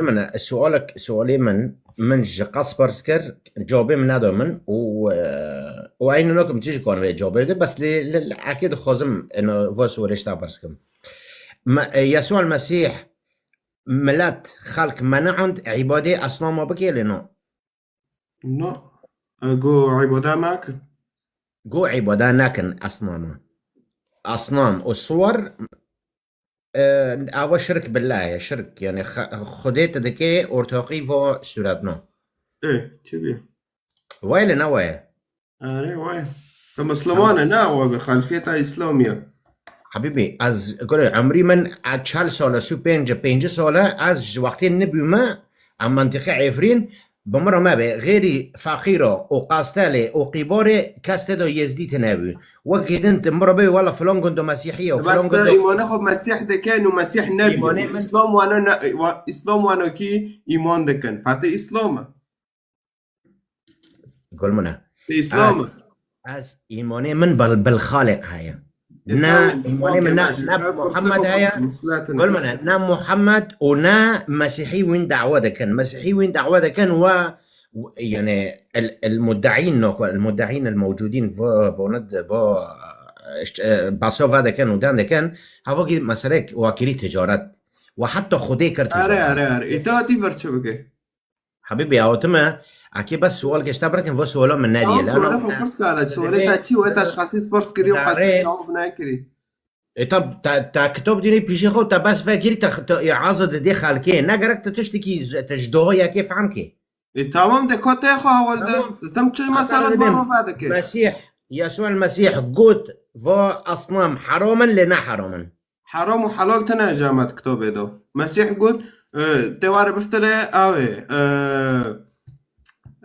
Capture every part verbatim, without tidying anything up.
Min, sualek, sualê min, min ji qas pers kir, cewabê min neda min û, e, û eynî nakim çi ji kan vê cewabê de, bes lê, lê, lê ekê dixwazim eno, va sualê ji te pers kim. Me, e, Yesû el Mesîh, milet, xelk meneand îbadê esnama bike lê no? No. E, go îbade mekin. Go îbade nekin esnama. Esnam û suwar, e, ava şirk billah ye, şirk. Yani xe-, Xwedê te dike ortaqî va suretno. Ê, çi bî? Wayê lê ne wayê? Erê, wayê. Te Misliman e, ne awa be, xelfiyeta Îslamiye. Habîbî, ez gulê emrî min e çel sal e, sî û pênc, pêncî sal e, ez ji wextê nibûme, em mentiqe Efrîn, bi min re mebe, xêrî feqîra û qastelê û qîbarê kes tê de Yezidî tine bû. Wek hêdin tu min re bê, wela filan gund o Mesîhî ye û filan Bes te gund o îmana xwe Mesîh dikin û Mesîh nebî. Îmanê min Îslam wana ne, wa-, Îslam wana kî îman dikin. Fetê Îslam e. Gul min e. Te Îslam e. Ez, ez îmanê min bil, bil Xaliq heye. E, Ne tamam, îmanê min okey, ne, baş. Ne Ben Muhammed pirsê heye. Xwe Gul min e, ne Muhammed û ne Mesîhî wîn dawa dikin. Mesîhî wîn dawa dikin we, we, yani, el, el muddaîn no, el muddaîn el mewcudîn, vo, vo ne, vo, işte, e, basa ve dikin û den dikin. Hava ki meselek wakirî ticaret. Ve hatta Xwedê kir Are, ticaret. Are, are. Îta hatî ver çi bike? Habîbî, awtime, akê bes sual geşta birakin, va suala min nediye. Tamam, suala xwe pirs kare. Sualê te çi we, te şixasî pirs kiriyo, xasî cevab nekirî. E, ta, ta, ta kitap dînê pîşê xwe, ta bes vekirî, ta, ta, e, aza didê xelkê. Ne gerek tu tiştekî, tu ji doha yekê fehm kê. E, tamam de, kotê xwe hewal de. Tamam. Tam çi Hatta mesela dedim, baro vedike. Mesîh, Yesû el Mesîh got, va asnam heramin lê ne heramin. Heram û helal tine ji me di kitabê de. Mesîh got, e, tê were biftilê ew ê, e,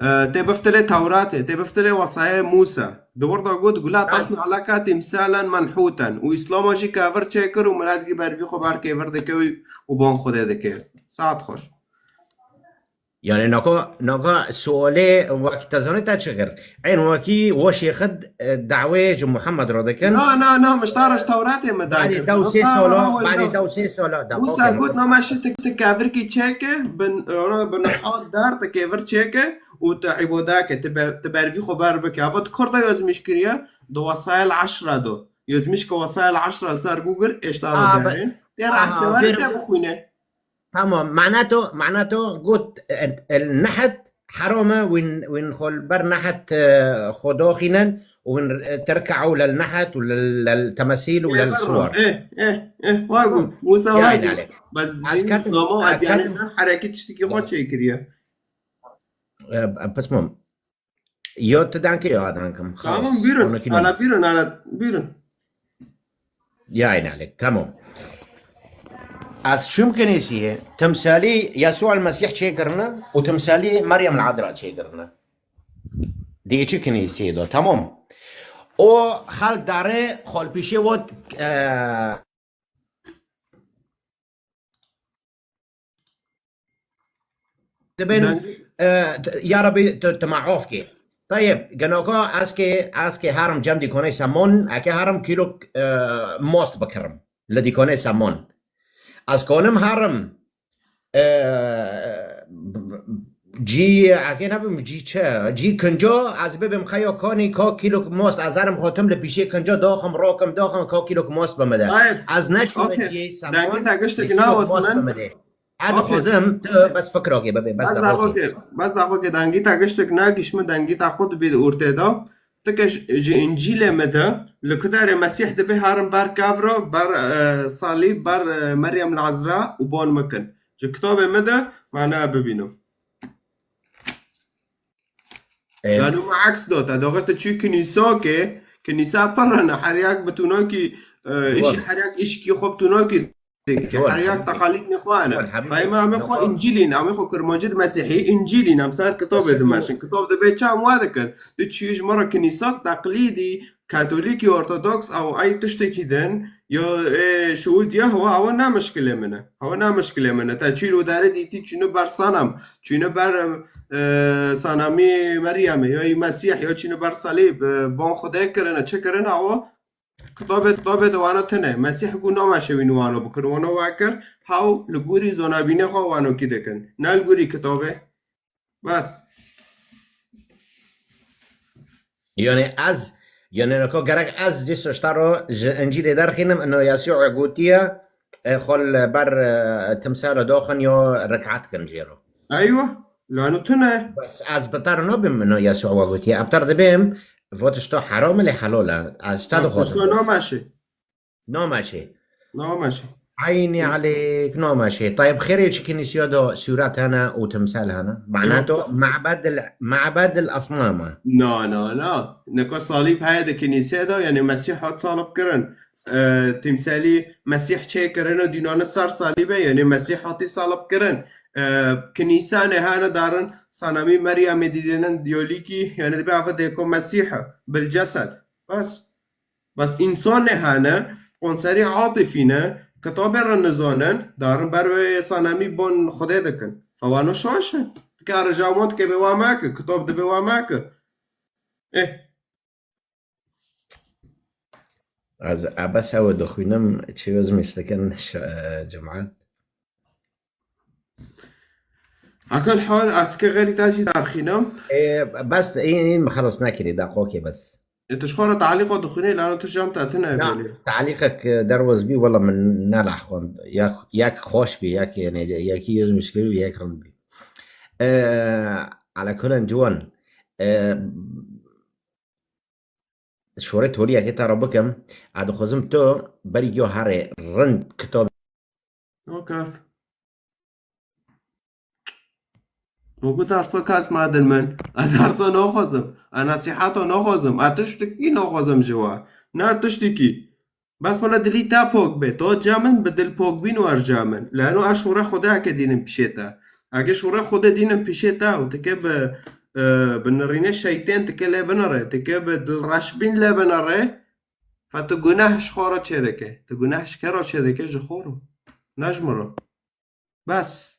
e, tê biftilê Tewratê, tê biftilê wesayê Mûsa. Di wir de got, "Gula tasna leke timsalen menhûten." Û Îslama jî kevir çêkir û milet jî bervî xwe ber kevir dike û, û ban Xwedê dike. Saet xweş. Yani naka, naka sualê wek te zanî te çi kir? Eyn wekî weşê xid, e, dawê ji Muhammed re dikin. Na, na, na, miştara ji Tewratê me Badê dankir. Dew sê sola, badê dew sê sola da. Musa got, "Nama şi tik tik kevirkî çêke, bin, ona bin hat dar te kevir çêke û te îbadeke, te be-, te bervî xwe ber bike." Ava di kur de yazmîş kiriye, di Wasayel Eşre do. Yazmîş ke Wasayel Eşre li ser Google, êşta Aa, re be-, derin. Tê re aha, estê were ver- te bixwîne. Tamam, manato, manato got, el, el nehet heram e, win, win xol ber nehet, e, xwe doxînin û win, e, terka'u lel nehet û lel, lel temasil û lel suwar. Eh, eh, eh, vay bu. Musa vay bu. Bas din Îslama adyanından hereket tiştekî xwe çêkiriye. E, pismam. Yo te danke, yo dankim. Tamam, buyurun. Hala buyurun, hala buyurun. Ya inalik, tamam. Ez çûm kinisiyê, timsalî Yesû el Mesîh çêkirine û timsalî Meryem el Adra çêkirine. Di çi kinisiyê de, tamam. O xelk dare xolpîşê wot, e, Dibin, e, t-, ya Rabbi, tu, tu me af kê. Tayeb, genaka ez kê, ez kê herim cem dîkonê semon, eke herim kîlok, e, most bikirim. Li dîkonê semon. Ez konim herim, e, b-, b-, cî, eke nebim cî çi, cî kinca, ez bibim xeya kanî ka kîlok most, ez herim xotim li pîşê kinca daxim, rakim, daxim ka kîlok most bimide. Tayeb, Ez neçûme okey. Cî semon, Dengê te giştek kîlok most bimide. Ez dixwazim tu bes fikrakê bibe, bes daxokê. Bes daxokê, dengî te giştik nekîş min, dengî te qut bî di ortê de. Ti ke ji, ji Încîlê me de, li ku derê Mesîh dibê herin ber kevra, ber, e, salîb, ber, e, Meryem el Ezra û ban mikin. Ji kitabê me de, me ne bibînim. Ê. Gelo me eks do, te daxê te çû kinîsakê, kinîsa pir ne, her yak bi tunakî, e, îşî her yak îşkî xwe bi tunakî dike, her yak teqalîd ne xwe ne. Pey me em xwe Încîlîn, em xwe Kurmancî di Mesîhî Încîlîn, em ser kitabê dimeşin. Kitab dibe çi em we dikin. Tu çû ji me re kinîsak teqlîdî, Katolîkî, Ortodoks, ew ey tiştekî din, ya, ê, Şûd ya hewa, hewa ne mişkilê min e. Hewa ne mişkilê min e. Te çîn û derê dîtî çînû ber sanam, çînû ber, e, sanamî Meryemê, ya yî Mesîh, ya çînû ber salîb, e, ban Xwedê kirine, çi kirine, hewa Kitabê, kitabê de wano tune. Mesîh got nameşe wî wano bikir. Wano wekir. Haw li gorî zonabînê xwe wano kî dikin. Ne li gorî kitabê. Bes. Yani ez, yani nako gerek ez dîsa ji te re ji Încîlê derxînim, ino Yesû gotiye, e, xwe li ber, e, timsala daxin ya rekat kin jê re. Eywa, lano tune. Bes ez bi te re nabim ino Yesû we gotiye. Ev te re dibêm, vo tişta heram e lê helal e. Ez ji te dixwazim. Nameşe. Nameşe. Nameşe. Eynî aleyk nameşe. Tayeb xêrê çi kinîsiya de sûret hene û timsel hene. Manato ma'bed il, ma'bed il asnam e. Na, na, na. Neka salîb heye di kinîsê de, yani Mesîh hat salib kirin. E, timselî Mesîh çêkirin û dînanî ser salîbe, yani Mesîh hatî salib kirin. E, kinîsanê hene darin sanamî Meryemê didinin diyolîkî, yani dibe ava dêko Mesîh e, bil cesed. Bes. Bes însanê hene, konserî atifî ne, kitabê re nizanin, darin ber wê sanamî bon Xwedê dikin. Fewano şaş e. Dikare ji wan dike bê wa meke, kitab dibê wa meke. Eh. Ez ebes ew dixwînim, çi wez mîstikin, e, cemaat. Akil hal, ez ke xerî te jî derxînim. Ê, bes, în, în, xelas nekirî, deqokê bes. Ê, tu ji xwe re talîqa dixwînî, lano tu jam te tune Na, belê. Talîqek, e, derwez bî, wela min nelaxwand. Yek, yek xweş bî, yek, yani, yekî yez mîskirî bî, yek rind bî. E, ala kulen ciwan. E, şorê toliyekê te re bikim. A dixwazim tu berî giyo herê rind kitab. Okaf. Wekî dersa kes madin min. A dersa naxwazim. A nesîheta naxwazim. A tiştekî naxwazim ji we. Ne tiştekî. Bes wele dilî te pok be. To ca min bi dil pok bîn wer ca min. Leno a şûre Xwedê eke dînin pişê te. Eke şûre Xwedê dînin pişê te û tike bi, e, bi nirînê şeytên tike lê binere. Tike bi dilreşbîn lê binere. Fe tu guneh ji xwe re çêdike. Tu guneh ji ke re çêdike? Ji xwe re. Ne ji min re. Bes.